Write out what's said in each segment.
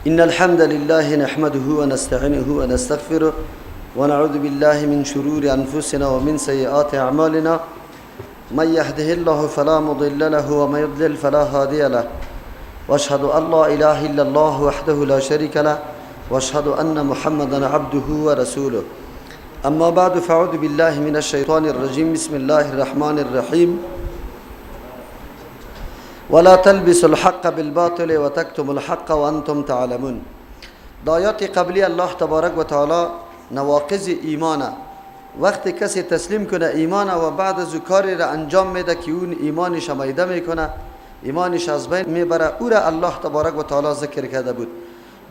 إن الحمد لله نحمده ونستعينه ونستغفره ونعوذ بالله من شرور أنفسنا ومن سيئات أعمالنا. من يهده الله فلا مضل له ومن يضلل فلا هادي له. وأشهد أن لا إله إلا الله وحده لا شريك له وأشهد أن محمدا عبده ورسوله. أما بعد، فأعوذ بالله من الشيطان الرجيم. بسم الله الرحمن الرحيم. ولا تلبسوا الحق بالباطل وتكتموا الحق وأنتم تعلمون. در آیات قبلی الله تبارک و تعالی نواقض ایمانه، وقتی کسی تسلیم کنه ایمانه و بعد از کاری را انجام میده که اون ایمانش میده میکنه، ایمانش از بین میبره، او را الله تبارک و تعالی ذکر کرده بود.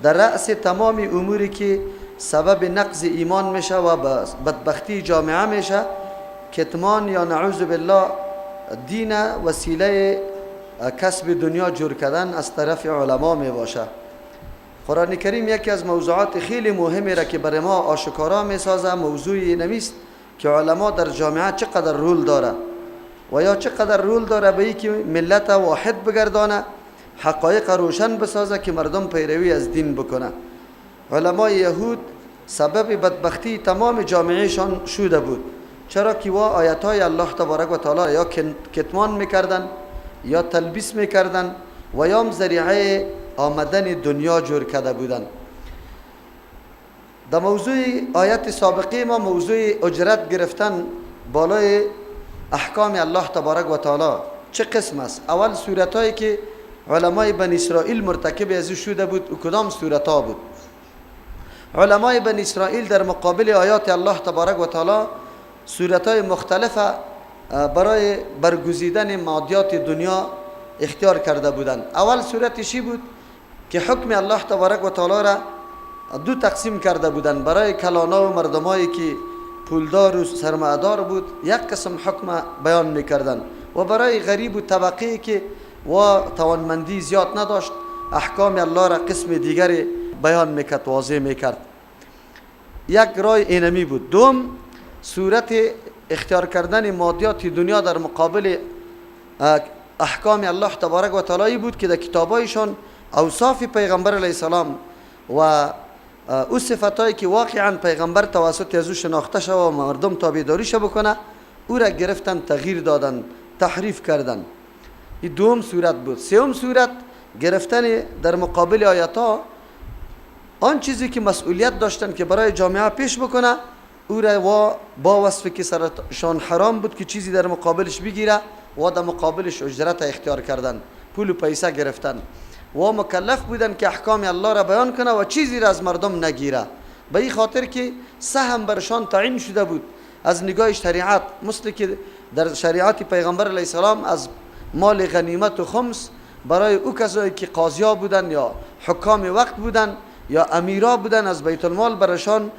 در رأس تمام اموری که سبب نقض ایمان میشه و بدبختی جامعه میشه، کتمان یا نعوذ بالله دین وسیله کسب دنیا جور کردن از طرف علما می باشه. قرآن کریم یکی از موضوعات خیلی مهمی را که برای ما آشکارا می سازه، موضوع نمیست که علما در جامعه چقدر رول داره و یا چقدر رول داره به اینکه ملت واحد بگردانه، حقایق روشن بسازه که مردم پیروی از دین بکنه. علمای یهود سبب بدبختی تمام جامعهشان شده بود، چرا که وا آیت‌های الله تبارک و تعالی یا کتمان میکردن یا تلبیس میکردن و یا ذریعه آمدن دنیا جور کرده بودن. در موضوع آیت سابقه ما، موضوع اجرت گرفتن بالای احکام الله تبارک و تعالی چه قسم است؟ اول صورتهایی که علمای بنی اسرائیل مرتکب از او شده بود و کدام صورتها بود؟ علمای بنی اسرائیل در مقابل آیات الله تبارک و تعالی صورتهای مختلف برای برگزیدن مادیات دنیا اختیار کرده بودند. اول صورتشی بود که حکم الله تبارک و تعالی را دو تقسیم کرده بودند. برای کلانا و مردمایی که پولدار و سرمایه‌دار بود یک قسم حکم بیان میکردند و برای غریب و طبقه که و توانمندی زیاد نداشت احکام الله را قسم دیگری بیان میکرد، واضح میکرد. یک رای اینمی بود. دوم صورت اختیار کردن مادیات دنیا در مقابل احکام الله تبارک و تعالی بود که در کتابایشان اوصاف پیغمبر علیه السلام و او صفتایی که واقعا پیغمبر توسط از او شناخته شد و مردم تابعداریش بکنه، او را گرفتن، تغییر دادن، تحریف کردن. این دوم صورت بود. سوم صورت گرفتن در مقابل آیات آن چیزی که مسئولیت داشتن که برای جامعه پیش بکنه، او را با وصف که سرشان حرام بود که چیزی در مقابلش بگیره و در مقابلش اجرت اختیار کردن، پول و پیسه گرفتن و مکلف بودن که احکام الله را بیان کنه و چیزی را از مردم نگیره، به این خاطر که سهم برشان تعیین شده بود از نگاه شریعت، مثل که در شریعت پیغمبر علیه السلام از مال غنیمت و خمس برای او کسایی که قاضیا بودن یا حکام وقت بودن یا امیرا بودن از بیت المال برشان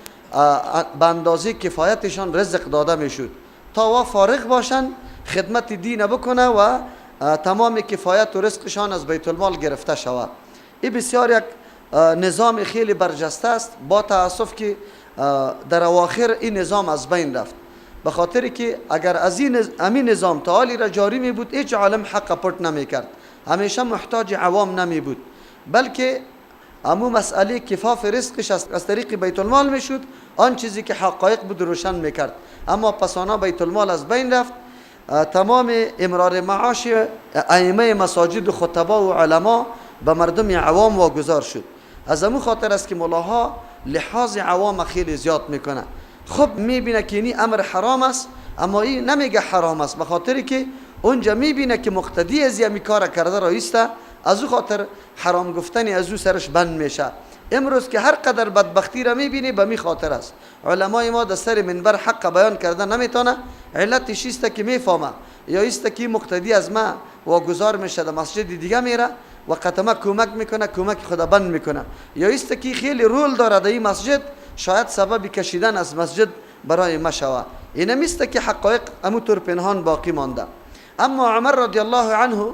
به اندازه کفایتشان رزق داده میشد تا وا فارغ باشن خدمت دین بکنه و تمام کفایت و رزقشان از بیت المال گرفته شود. این بسیار یک نظام خیلی برجسته است. با تاسف که در اواخر این نظام از بین رفت، به خاطر که اگر از این نظام تعالی را جاری می بود هیچ عالم حق پرت نمی کرد، همیشه محتاج عوام نمی بود، بلکه امو مسئله کفاف رزقش از طریق بیت المال میشد، آن چیزی که حقایق بود روشن میکرد. اما پسانا بیت المال از بین رفت، تمام امرار معاش ائمه مساجد و خطبا و علما به مردم عوام واگذار شد. از امو خاطر است که ملاها لحاظ عوام خیلی زیاد میکنه. خب میبینه که این امر حرام است، اما این نمیگه حرام است، به خاطر که اونجا میبینه که مقتدی از یمی کار کرده رایسته، از او خاطر حرام گفتن از او سرش بند میشه. امروز که هر قدر بدبختی را میبینی به می خاطر است. علمای ما در سر منبر حق بیان کرده نمیتونه، علتش است که میفهمه یا است که مقتدی از ما واگذار میشه در مسجد دیگه میره و قطمه کمک میکنه، کمک خدا بند میکنه، یا است که خیلی رول داره در این مسجد، شاید سبب کشیدن از مسجد برای ما شوه. این است که حقایق اموتور پنهان باقی مانده. اما عمر رضی الله عنه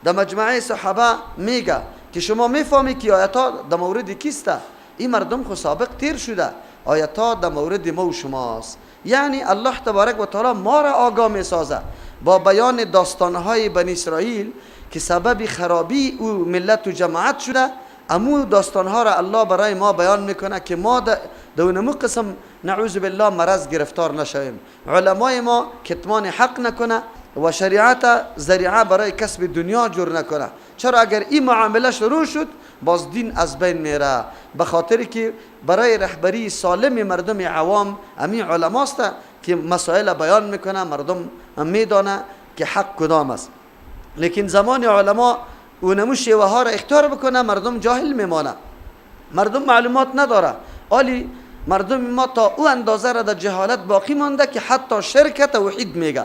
در مجمع صحابه میگه که شما میفهمی که آیات در مورد کیسته؟ این مردم خو سابق تیر شده، آیات در مورد ما و شماست. یعنی الله تبارک و تعالی ما را آگاه میسازه با بیان داستانهای بنی اسرائیل که سبب خرابی او ملت و جماعت شده. امو داستانها را الله برای ما بیان میکنه که ما در اونمو قسم نعوذ بالله مرض گرفتار نشویم. علمای ما کتمان حق نکنه و شریعت ذریعه برای کسب دنیا جور نکنه. چرا اگر این معامله شروع شد باز دین از بین میره، به خاطر که برای رهبری سالم مردم عوام امی علماست که مسائل بیان میکنه، مردم میدانه که حق کدام است. لیکن زمان علما اونمو شیوه ها را اختیار بکنه مردم جاهل میمانه، مردم معلومات نداره. آلی مردم ما تا او اندازه را در جهالت باقی مانده که حتی شرک توحید میگه،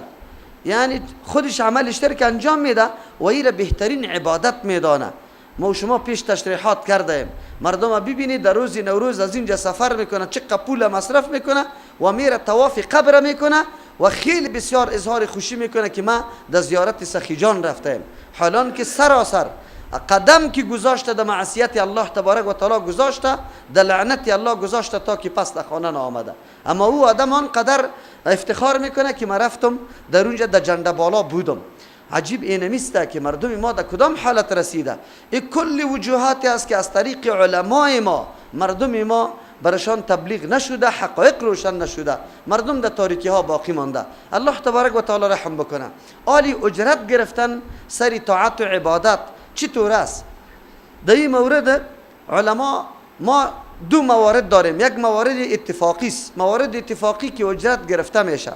یعنی خودش عمل شرک انجام میده و این را بهترین عبادت میدانه. ما شما پیش تشریحات کردیم، مردم ببینید در روز نوروز از اینجا سفر میکنه، چه پول مصرف میکنه و میره طواف قبر میکنه و خیلی بسیار اظهار خوشی میکنه که ما در زیارت سخی جان رفتیم، حالان که سراسر قدم که گذاشته در معصیت الله تبارک و تعالی گذاشته، در لعنت الله گذاشته تا که پس در خانه نآمده. اما او آدم آنقدر افتخار میکنه که من رفتم در اونجا در جنده بالا بودم. عجیب اینمیسته که مردم ما در کدام حالت رسیده. این کل وجوهاتی است که از طریق علمای ما مردم ما برشان تبلیغ نشده، حقایق روشن نشده، مردم در تاریکی ها باقی مانده. الله تبارک و تعالی رحم بکنه. آلی اجرت گرفتن سر طاعت و عبادت چطور است؟ در این مورد علما ما دو موارد داریم. یک موارد اتفاقی است، موارد اتفاقی که اجرت گرفته میشه.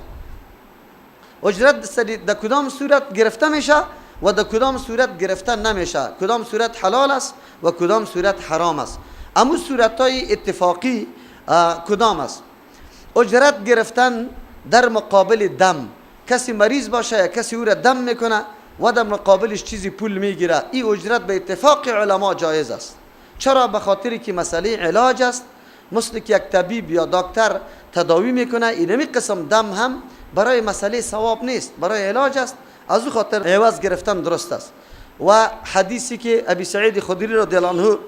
اجرت در کدام صورت گرفته میشه و در کدام صورت گرفته نمیشه، کدام صورت حلال است و کدام صورت حرام است. اما صورت های اتفاقی کدام است؟ اجرت گرفتن در مقابل دم، کسی مریض باشه یا کسی او را دم میکنه و در مقابلش چیزی پول میگیره، این اجرت به اتفاق علما جایز است. چرا؟ به خاطر که مسئله علاج است. مثل که یک طبیب یا دکتر تداوی میکنه، اینمی قسم دم هم برای مسئله ثواب نیست، برای علاج است. از او خاطر عوض گرفتن درست است. و حدیثی که ابی سعید خدری رضی الله عنه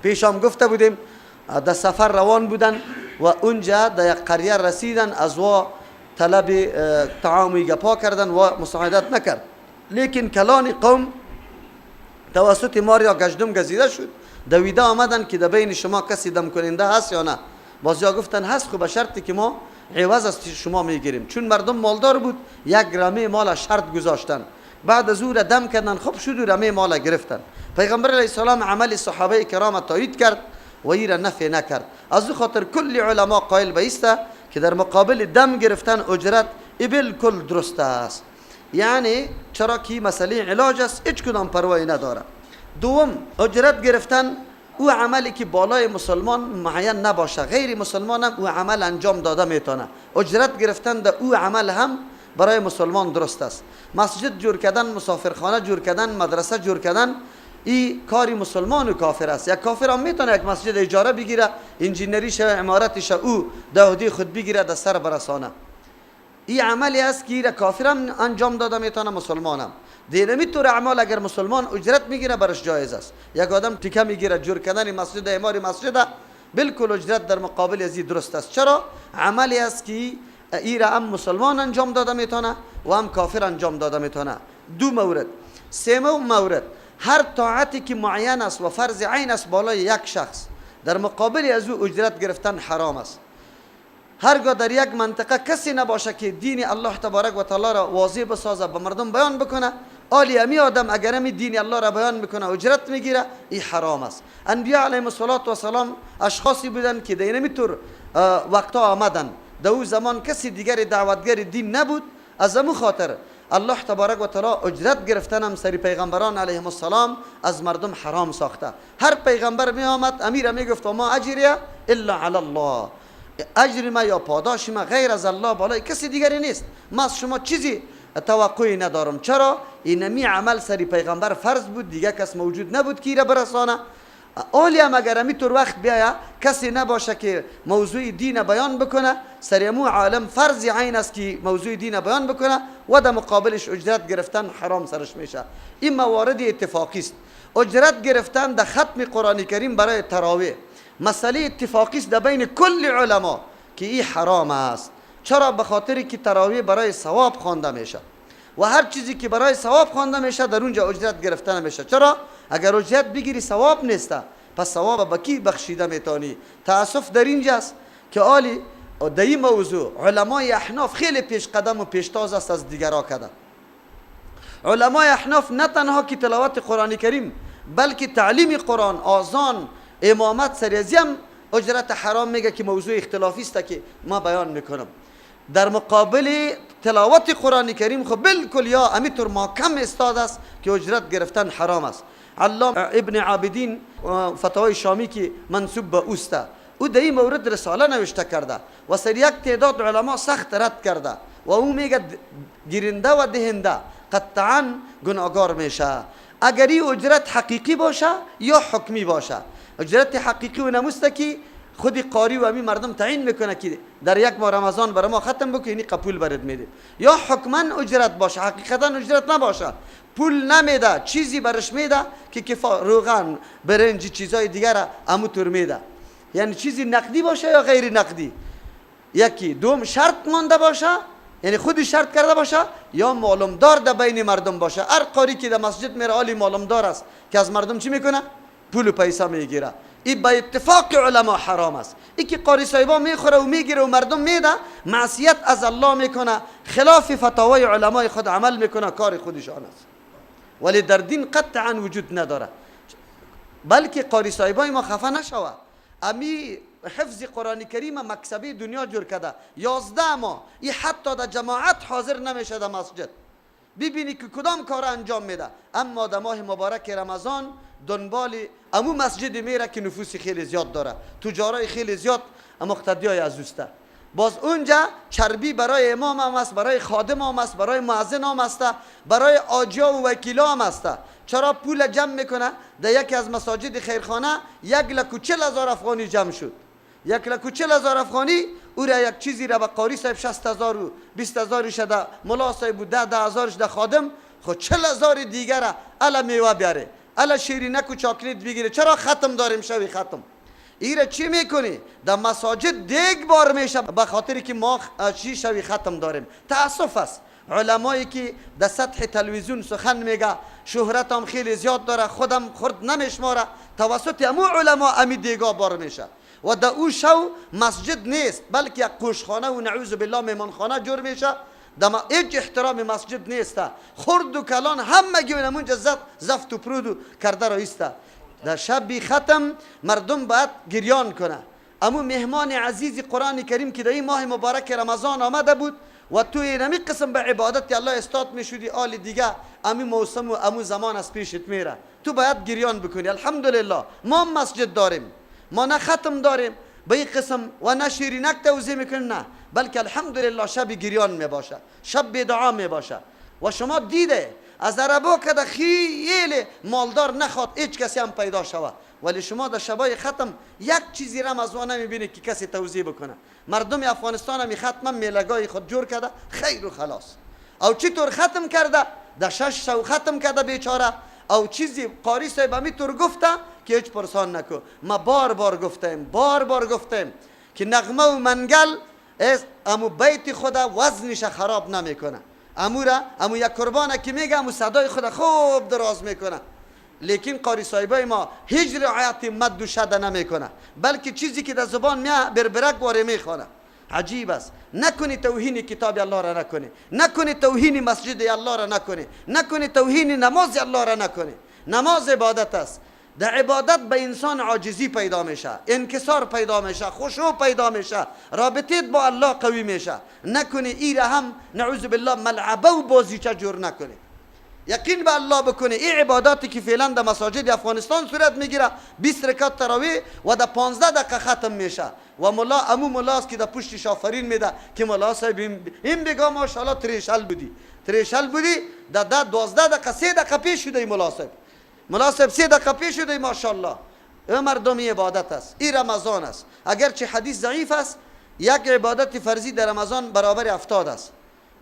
پیشام گفته بودیم، در سفر روان بودن و اونجا در یک قریه رسیدن، از وا طلب طعام گپا کردن و مساعدت نکرد، لیکن کلان قوم توسط مار یا گژدم گزیده شد. دویده آمدن که در بین شما کسی دم کننده هست یا نه. بازیا گفتن هست، خب به شرطی که ما عوض از شما میگیریم. چون مردم مالدار بود، یک رمه مال شرط گذاشتن، بعد از او را دم کردن، خب شد و رمه مال گرفتن. پیغمبر علیه السلام عمل صحابه کرام تایید کرد و ای را نفی نکرد. از او خاطر کل علما قائل به ایسته که در مقابل دم گرفتن اجرت بالکل درست است. یعنی چرا که مسئله علاج است، هیچ کدام پروایی نداره. دوم، اجرت گرفتن او عملی که بالای مسلمان معین نباشه، غیر مسلمان هم او عمل انجام داده میتونه. اجرت گرفتن در او عمل هم برای مسلمان درست است. مسجد جور کردن، مسافرخانه جور کردن، مدرسه جور کردن، این کاری مسلمان و کافر است. یک کافر هم میتونه یک مسجد اجاره بگیره، انجینریش و عمارتش او دهودی خود بگیره، در سر برسانه. این عملی است که ایره کافر هم انجام داده میتونه، مسلمان هم. دینمی طور اعمال اگر مسلمان اجرت میگیره برش جایز است. یک آدم تیکه میگیره جور کردن مسجد، عمار مسجد، بالکل اجرت در مقابل ازی درست است. چرا؟ عملی است که ایره هم مسلمان انجام داده میتونه و هم کافر انجام داده میتونه. دو مورد. سوم مورد، هر طاعتی که معین است و فرض عین است بالای یک شخص، در مقابل از او اجرت گرفتن حرام است. هرگاه در یک منطقه کسی نباشه که دین الله تبارک و تعالی را واضح بسازه، به مردم بیان بکنه، آلی امی آدم اگر امی دین الله را بیان بکنه اجرت میگیره، این حرام است. انبیاء علیهم الصلاة والسلام اشخاصی بودن که در اینمی طور وقتا آمدن، در او زمان کسی دیگر دعوتگر دین نبود. از امو خاطر الله تبارک و تعالی اجرت گرفتن هم سری پیغمبران علیهم السلام از مردم حرام ساخته. هر پیغمبر می آمد امیر می گفت ما اجری الا علی الله، اجر ما یا پاداش ما غیر از الله بالای کسی دیگری نیست، ما از شما چیزی توقعی ندارم. چرا؟ اینمی عمل سری پیغمبر فرض بود، دیگه کس موجود نبود که ایره برسانه. آلی هم اگر امی طور وقت بیاید کسی نباشه که موضوع دین بیان بکنه، سری امو عالم فرض عین است که موضوع دین بیان بکنه و در مقابلش اجرت گرفتن حرام سرش میشه. این موارد اتفاقی است. اجرت گرفتن در ختم قرآن کریم برای تراویح مسئله اتفاقی است در بین کل علما که این حرام است. چرا؟ به خاطر که تراویح برای ثواب خوانده میشه و هر چیزی که برای ثواب خوانده میشه در اونجا اجرت گرفته نمیشه. چرا؟ اگر اجرت بگیری ثواب نیست. پس ثواب به کی بخشیده میتونی؟ تاسف در اینجاست که آلی در این موضوع علمای احناف خیلی پیش قدم و پیشتاز است از دیگرا کده. علمای احناف نه تنها که تلاوت قرآن کریم بلکه تعلیم قرآن، آذان، امامت سریزی هم اجرت حرام میگه که موضوع اختلافی است که ما بیان میکنم. در مقابل تلاوت قرآن کریم خب بالکل یا امیتر ما کم استاد است که اجرت گرفتن حرام است. علامه ابن عابدین فتاوی شامی که منسوب به اوست، او در این مورد رساله نوشته کرده و سر یک تعداد علما سخت رد کرده و او میگه گیرنده و دهنده قطعا گناهگار میشه اگر این اجرت حقیقی باشه یا حکمی باشه. اجرت حقیقی و نموسته که خود قاری و امی مردم تعیین میکنه که در یک ماه رمضان برای ما ختم بکنی یعنی قبول برد میده، یا حکما اجرت باشه، حقیقتا اجرت نباشه، پول نمیده، چیزی برش میده که کفا روغن برنج چیزای دیگر امو تور میده، یعنی چیزی نقدی باشه یا غیر نقدی. یکی دوم شرط مانده باشه، یعنی خودی شرط کرده باشه یا معلومدار در بین مردم باشه. هر قاری که در مسجد میره عالی معلومدار است که از مردم چی میکنه؟ پول و پیسه میگیره. این با اتفاق علما حرام است. این که قاری صاحبا میخوره و میگیره و مردم میده، معصیت از الله میکنه، خلاف فتاوای علمای خود عمل میکنه، کار خودشان است، ولی در دین قطعا وجود نداره. بلکه قاری صاحبای ما خفه نشوه، امی حفظ قرآن کریم مکسبی دنیا جور کرده 11 ماه، این حتی در جماعت حاضر نمیشه در مسجد، ببینی که کدام کار انجام میده، اما در ماه مبارک رمضان دنبال امو مسجد میره که نفوس خیلی زیاد داره، تجارای خیلی زیاد مقتدیای از اوسته. باز اونجا چربی برای امام هم است، برای خادم هم است، برای مؤذن هم است، برای آجیا و وکیلا هم است. چرا پول جمع میکنه؟ در یکی از مساجد خیرخانه 1,40,000 افغانی جمع شد. 1,40,000 افغانی او را یک چیزی را به قاری صاحب 60,000 و 20,000 شده، ملا صاحب و 10,000 ده خادم، خب 40,000 دیگر را الا میوه بیاره، الا شیرینک و چاکلیت بگیره. چرا ختم داریم شوی ختم؟ ایره چی میکنی؟ در مساجد دیگ بار میشه به خاطر که ما چی شوی ختم داریم. تاسف است علمایی که در سطح تلویزیون سخن میگه، شهرت هم خیلی زیاد داره، خودم خرد نمیشماره، توسط امو علما امی دیگا بار میشه و در او شو مسجد نیست بلکه یک قوشخانه و نعوذ بالله میمانخانه جور میشه. در هیچ احترام مسجد نیست، خرد و کلان همه گیون اونجا زفت و پرود کرده را ایسته. در شب ختم مردم باید گریان کنه. امو مهمان عزیز قرآن کریم که در این ماه مبارک رمضان آمده بود و توی نمی قسم به عبادت الله استاد میشدی، آل دیگه امی موسم و امو زمان از پیشت میره، تو باید گریان بکنی. الحمدلله ما مسجد داریم، ما نه ختم داریم به این قسم و نه شیرینک توزیع میکنیم، نه، بلکه الحمدلله شب گریان میباشه، شب دعا میباشه. و شما دیده از عربا که در خیلی مالدار نخواد هیچ کسی هم پیدا شود، ولی شما در شبای ختم یک چیزی را از آن نمیبینید که کسی توزیع بکنه. مردم افغانستان هم ختم میلگای خود جور کرده خیر و خلاص. او چطور ختم کرده؟ در 6 شو ختم کرده بیچاره. او چیزی قاری صاحب همی طور گفته که هیچ پرسان نکو. ما بار بار گفتیم، بار بار گفتیم که نغمه و منگل امو بیت خدا وزنش خراب نمیکنه. امورا امو یک قربانه که میگه امو صدای خدا خوب دراز میکنه، لیکن قاری صاحبای ما هیچ رعایت مد و شده نمیکنه، بلکه چیزی که در زبان میاد بربرک واره میخوانه. عجیب است. نکنی توهین کتاب الله را نکنی، نکنی توهین مسجد الله را نکنی، نکنی توهین نماز الله را نکنی. نماز عبادت است. در عبادت به انسان عاجزی پیدا میشه، انکسار پیدا میشه، خشوع پیدا میشه، رابطه با الله قوی میشه. نکنی ای را هم نعوذ بالله ملعبه و بازیچه جور نکنی. یقین به الله بکنی. این عباداتی که فعلا در مساجد افغانستان صورت میگیره 20 رکعت تراویح و در 15 دقیقه ختم میشه و ملا امو ملاست که در پشت شافرین میده که ملا صاحب این بگا ماشاءالله تریشل بودی، تریشل بودی، در 10 12 دقیقه 3 دقیقه پیش شده. ملا صاحب، ملا صاحب 3 دقیقه پیش شده ماشاءالله. این مردمی عبادت است، این رمضان است. اگرچه حدیث ضعیف است، یک عبادت فرضی در رمضان برابر 70 است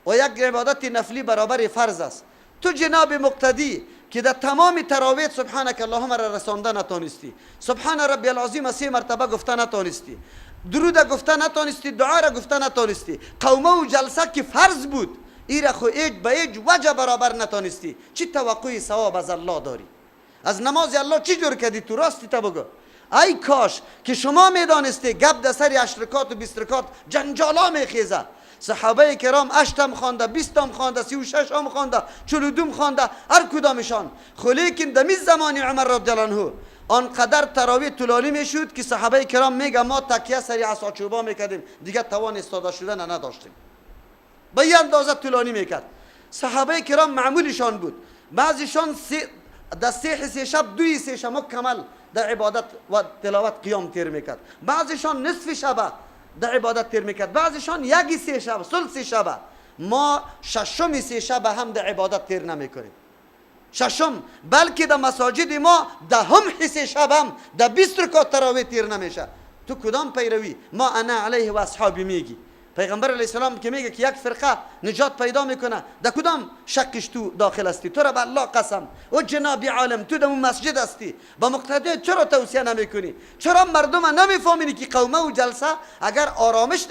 و یک عبادت نفلی برابر فرض است. تو جناب مقتدی که در تمام تراویح سبحانک اللهم را رسانده نتانستی، سبحان ربی العظیم 3 مرتبه گفته نتانستی، درود گفته نتانستی، دعا را گفته نتانستی، قومه و جلسه که فرض بود ای را خو هیچ به هیچ وجه برابر نتانستی، چی توقع ثواب از الله داری؟ از نماز الله چی جور کردی؟ تو راستی تا بگو. ای کاش که شما میدانستی گپ در سر 8 رکات و 20 رکات جنجالا میخیزه. صحابه کرام 8 هم خوانده، 20 هم خوانده، 36 هم خوانده، 42 خوانده، هر کدامشان. خو لیکن در زمان عمر رضی الله عنه آنقدر تراویح طولانی میشد که صحابه کرام میگه ما تکیه سری عصا چوبا میکردیم، دیگه توان استاده شدن نداشتیم. به این اندازه طولانی میکرد. صحابه کرام معمولشان بود، بعضیشان در 3 شب 2 سه شب مکمل در عبادت و تلاوت قیام تیر میکرد، بعضیشان نصف شب در عبادت تیر میکرد، بعضیشان 1 سه شب، ثلث شب. ما 6 سه شب هم در عبادت تیر نمیکنیم، ششم، بلکه در مساجد ما 10 حصه شب هم در 20 رکعت تراویح تیر نمیشه. تو کدام پیروی؟ ما انا علیه و اصحابی میگی. پیغمبر علیه السلام که میگه که یک فرقه نجات پیدا میکنه، در کدام شکش تو داخل هستی؟ تو را به الله قسم او جناب عالم، تو در مسجد هستی، با مقتدی چرا توصیه نمیکنی؟ چرا مردم نمیفهمینی که قومه و جلسه اگر آرامش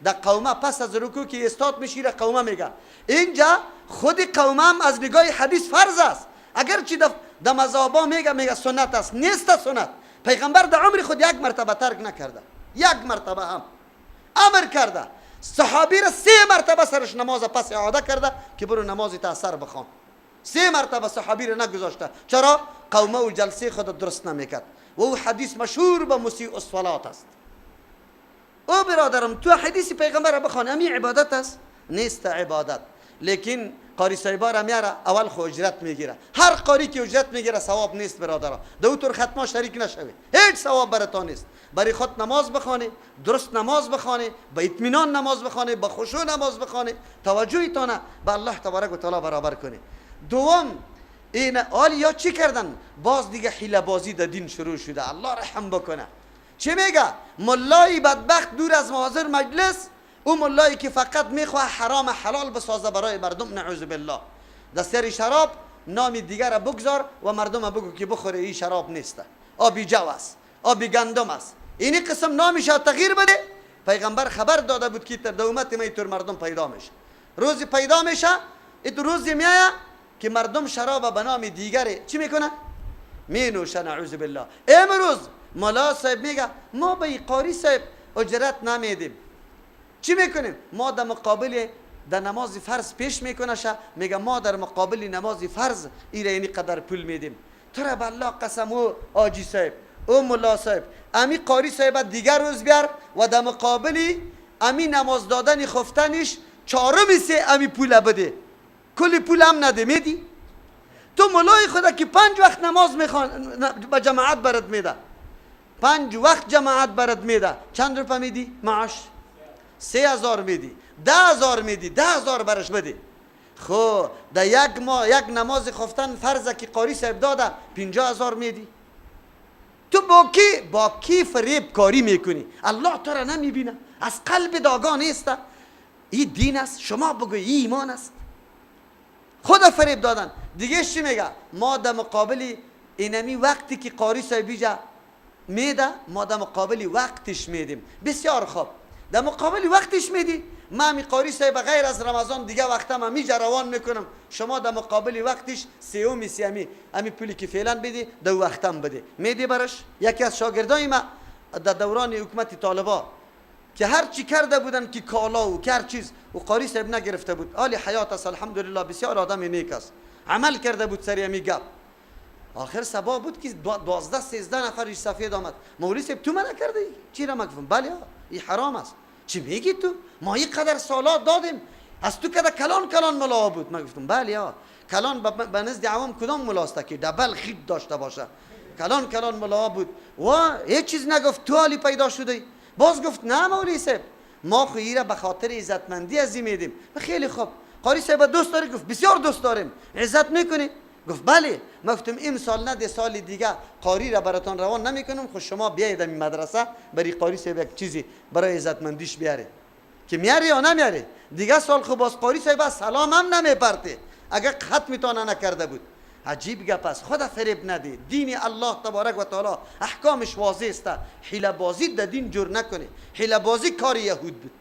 در قومه پس از رکوع که استاد میشیره قومه میگه. اینجا خود قومه هم از نگاه حدیث فرض است، اگرچه در مذاهبا میگه سنت است، نیست سنت. پیغمبر در عمر خود یک مرتبه ترک نکرده، یک مرتبه هم امر کرده. صحابی را 3 مرتبه سرش نماز پس اعاده کرده که برو نماز تاثر بخوان. 3 مرتبه صحابی را نگذاشته. چرا؟ قومه و جلسه خود درست نمیکرد. و او حدیث مشهور به مسیء الصلات است. او برادرم تو حدیث پیغمبر را بخوان، امی عبادت است؟ نیست عبادت. لیکن قاری صاحبا را میاره، اول خو اجرت میگیره. هر قاری که اجرت میگیره ثواب نیست برادرا. دو تور ختما شریک نشوی، هیچ ثواب براتان نیست. برای خود نماز بخوانی، درست نماز بخوانی، با اطمینان نماز بخوانی، با خشوع نماز بخوانی، توجهتان به الله تبارک و تعالی برابر کنی. دوم این آلیا چی کردن؟ باز دیگه حیله بازی در دین شروع شده. الله رحم بکنه. چی میگه؟ ملای بدبخت دور از محاضر مجلس، او ملایی که فقط میخواه حرام حلال بسازه برای مردم، نعوذ بالله. در سر شراب نام دیگر بگذار و مردم بگو که بخوره، این شراب نیست، آبی جو است، آبی گندم است. اینی قسم نامش تغییر بده. پیغمبر خبر داده بود که در امت ما اینطور مردم پیدا میشه. روزی پیدا میشه، این روزی میایه که مردم شراب به نام دیگر چی میکنه؟ مینوشه، نعوذ بالله. امروز ملا صاحب میگه ما به قاری صاحب اجرت نمیدیم. چی میکنیم؟ ما در مقابل در نماز فرض پیش میکنه، میگه ما در مقابل نماز فرض ایره اینی قدر پول میدیم. تو را به الله قسم او آجی صاحب، او ملا صاحب، امی قاری صاحب دیگر روز بیار و در مقابل امی نماز دادن خفتنش 4/3 امی پول بده، کلی پول هم نده. میدی؟ تو ملای خدا که 5 وقت نماز میخوان به جماعت برد میده، 5 وقت جماعت برد میده، چند روپه میدی معاش؟ 3000 میدی، 10000 میدی، 10000 برش بده. خب در یک ماه یک نماز خفتن فرضه که قاری صاحب داده 50000 میدی. تو با کی فریب کاری میکنی؟ الله تو را نمیبینه، از قلب داگاه نیست. این دین است، شما بگوی این ایمان است. خدا فریب دادن. دیگه چی میگه؟ ما در مقابل اینمی وقتی که قاری صاحب بیجا میده، ما در مقابل وقتش میدیم. بسیار خوب، در مقابل وقتش میدی. ما می قاری صاحب غیر از رمضان دیگه وقتا ما میجا روان میکنم، شما در مقابل وقتش 3 امی پولی که فعلا بدی در وقتم بده میدی برش. یکی از شاگردای ما در دوران حکومت طالبا که هر چی کرده بودن که کالا و که هر چیز و قاری صاحب نگرفته بود، آلی حیات است الحمدلله، بسیار آدم نیک است، عمل کرده بود سری امی گپ. آخر سبا بود که 12 13 نفر سفید آمد، مولوی صاحب تو منع کردی؟ چی را مگفتم؟ بله این حرام است. چی میگی تو؟ ما اینقدر سالا دادیم از تو کده کلان کلان ملا بود. من گفتم بله ها، کلان به نزد عوام کدام ملاست که دبل خیت داشته باشه؟ کلان کلان ملا بود و هیچ چیز نگفت. تو حالی پیدا شده؟ باز گفت نه مولوی صاحب، ما خو ایره به خاطر عزتمندی از این میدیم. خیلی خوب، قاری صاحب دوست داری؟ گفت بسیار دوست داریم. عزت میکنی؟ گفت بله. ما گفتم امسال نه، ده سال دیگه قاری را براتون روان نمیکنم، خب شما بیاید این مدرسه برای قاری صاحب یک چیزی برای عزتمندیش بیاره. که میاره یا نمیاره؟ دیگه سال خب باز قاری صاحب سلام هم نمیپرته اگر ختم نکرده بود. عجیب گپ است، خدا فریب نده. دین الله تبارک و تعالی احکامش واضح است. حیله بازی در دین جور نکنه. حیله بازی کار یهود بود.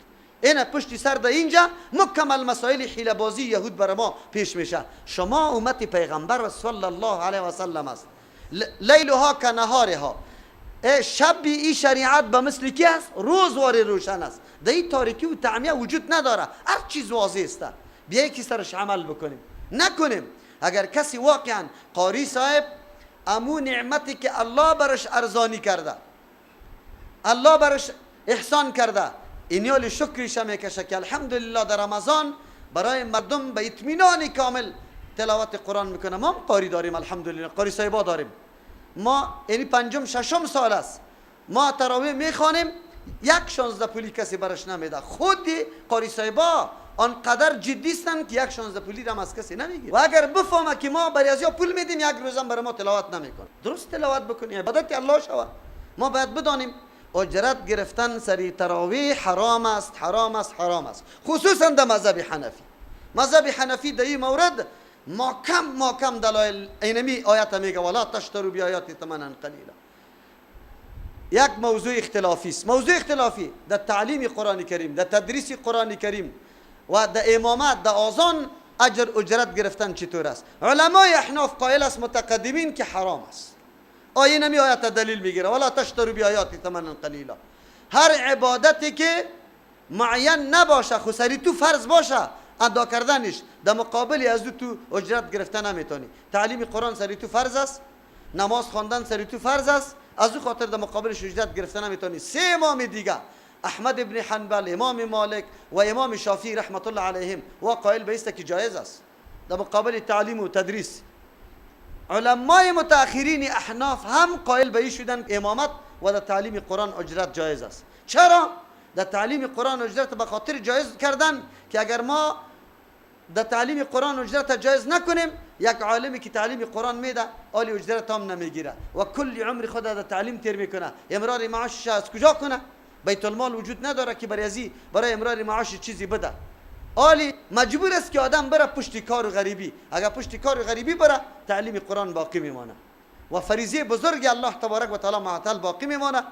این پشتی سر در اینجا مکمل مسائل حیله بازی یهود بر ما پیش میشه. شما امت پیغمبر صلی الله علیه و سلم است. لیلها کنهارها، شب ای شریعت به مثل کی است؟ روز واری روشن است. در این تاریکی و تعمیه وجود نداره، هر چیز واضح است. بیا یکی سرش عمل بکنیم، نکنیم. اگر کسی واقعا قاری صاحب امو نعمتی که الله برش ارزانی کرده، الله برش احسان کرده، اینیال شکرش میکشه که الحمدلله در رمضان برای مردم به اطمینان کامل تلاوت قرآن میکنه. ما هم قاری داریم الحمدلله، قاری صاحبا داریم. ما یعنی پنجم ششم سال است ما تراویح میخوانیم، 1.16 پولی کسی برش نمیده. خود قاری صاحبا آنقدر جدی هستند که 1.16 پولی هم از کسی نمیگیره. و اگر بفهمه که ما برای ازیا پول میدیم، یک روزم برای ما تلاوت نمیکنه. درست تلاوت بکنی، عبادت الله شود. ما باید بدانیم اجرت گرفتن سری تراویح حرام است، حرام است، حرام است، خصوصا در مذهب حنفی. مذهب حنفی در این مورد ما کم دلایل اینمی آیت میگه ولا تشتروا بیایاتی ثمنا قلیلا. یک موضوع اختلافی است. موضوع اختلافی در تعلیم قرآن کریم، در تدریس قرآن کریم و در امامت، در آذان اجر اجرت گرفتن چطور است؟ علمای احناف قائل است متقدمین که حرام است. آیه نمی آیت دلیل میگیره ولا تشتروا بیایاتی ثمنا قلیلا. هر عبادتی که معین نباشه، خسری تو فرض باشه ادا کردنش، در مقابل از تو اجرت گرفتن نمیتونی. تعلیم قرآن سری تو فرض است، نماز خواندن سری تو فرض است، از او خاطر در مقابلش اجرت گرفتن نمیتونی. سه امام دیگه، احمد ابن حنبل، امام مالک و امام شافعی رحمت الله علیهم، و قائل به است که جایز است در مقابل تعلیم و تدریس. علمای متأخرین احناف هم قائل به این شدن امامت و در تعلیم قرآن اجرت جایز است. چرا؟ در تعلیم قرآن اجرت به خاطر جایز کردن که اگر ما در تعلیم قرآن اجرت جایز نکنیم، یک عالمی که تعلیم قرآن میده آلی اجرت هم نمیگیره و کل عمر خود در تعلیم تیر میکنه. امرار معاشش از کجا کنه؟ بیت المال وجود نداره که برای امرار معاش چیزی بده. آلی مجبور است که آدم بره پشت کار و غریبی. اگر پشت کار و غریبی بره، تعلیم قرآن باقی میمانه و فریضه بزرگ الله تبارک و تعالی معطل باقی میمانه.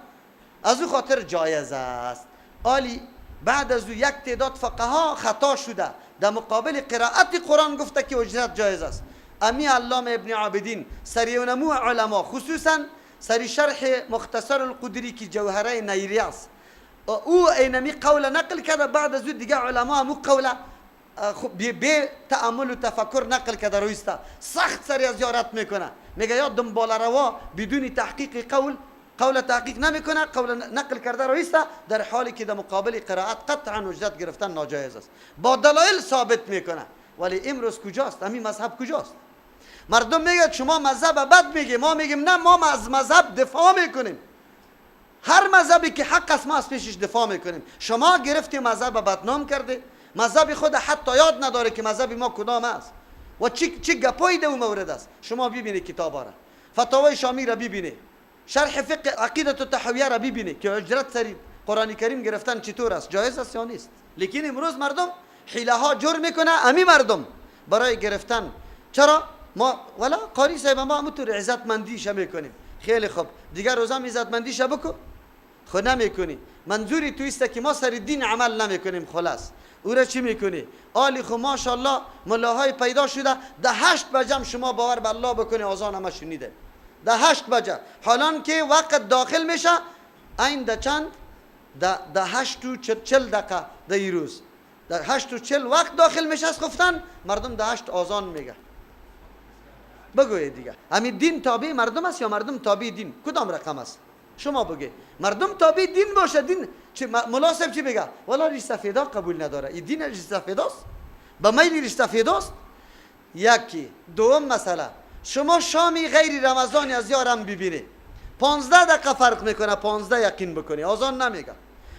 از او خاطر جایز است. آلی بعد از او یک تعداد فقها خطا شده در مقابل قرائت قرآن گفته که اجرت جایز است. امی علامه ابن عابدین سری نمو علما، خصوصا سری شرح مختصر القدری که جوهره نیری است، او اینمی قول نقل کرده. بعد از او دیگه علما همو قول بی تأمل و تفکر نقل کرده رویسته، سخت سری از زیارت میکنه. میگه یا دنبال روا بدون تحقیق قول تحقیق نمیکنه، قول نقل کرده رویسته، در حالی که در مقابل قرائت قطعا اجرت گرفتن ناجایز است. با دلایل ثابت میکنه. ولی امروز کجاست؟ همین مذهب کجاست؟ مردم میگه شما مذهب بد میگه، ما میگیم نه، ما از مذهب دفاع میکنیم. هر مذهبی که حق است ما از پیشش دفاع میکنیم. شما گرفتی مذهب بدنام کرده، مذهب خود حتی یاد نداره که مذهب ما کدام است و چه گپایی در اون مورد است. شما ببینید کتابا را، فتاوای شامی را ببینید، شرح فقه عقیدت الطحاویه را ببینید که اجرت سری قرآن کریم گرفتن چطور است، جایز است یا نیست. لیکن امروز مردم حیله ها جور میکنه، امی مردم برای گرفتن. چرا ما ولا قاری صاحب ما همونطور عزتمندیش میکنیم. خیلی خوب، دیگر روزا عزتمندیش بکن، خو نمیکنی. منظوری تو است که ما سر دین عمل نمیکنیم. خلاص او را چی میکنی؟ آلی خو ماشاءالله ملاهای پیدا شده ده 8 بجه شما باور به الله بکنی آذان همه شنیده ده 8 بجه، حالان که وقت داخل میشه این ده چند؟ ده 8:40 دقیقه ده ای روز ده 8:40 وقت داخل میشه از خفتن مردم ده 8 آذان میگه. بگوید دیگه همین دین تابع مردم است یا مردم تابع دین؟ کدام رقم است؟ شما بگه مردم تابع دین باشه، دین چه ملا صاحب چی بگه؟ والا ریش سفیدا قبول نداره. این دین ریش سفیداست، به میل ریش سفیداست. یکی دوم مسئله، شما شامی غیر رمضانی از یارم ببینی 15 دقیقه فرق میکنه، 15 یقین بکنی آذان نمیگه.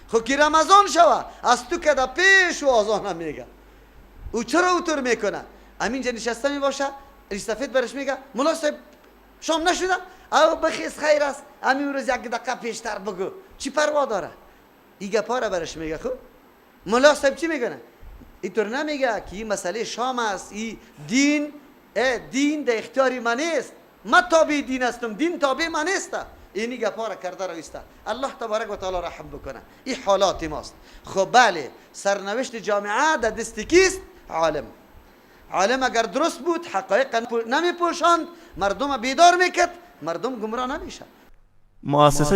خب که رمضان شوه از تو که پیش و آذان نمیگه. او چرا اوطور میکنه؟ همینجا نشسته میباشه، ریش سفید برش میگه ملا صاحب شام نشده؟ او بخیز خیر است، همین روز یک دقیقه پیشتر بگو، چی پروا داره؟ این گپا را برش میگه. خب ملا صاحب چی میگه؟ اینطور نمیگه که این مسئله شام است، این دین، دین در اختیار من نیست، من تابع دین هستم، دین تابع من نیست. اینی گپا را کرده رویسته. الله تبارک و تعالی رحم بکنه. این حالات ماست. خب بله، سرنوشت جامعه در دست کیست؟ عالم. عالم اگر درست بود حقایق نمی پوشاند، مردم بیدار میکرد، مردم گمراه نمیشه. مؤسسه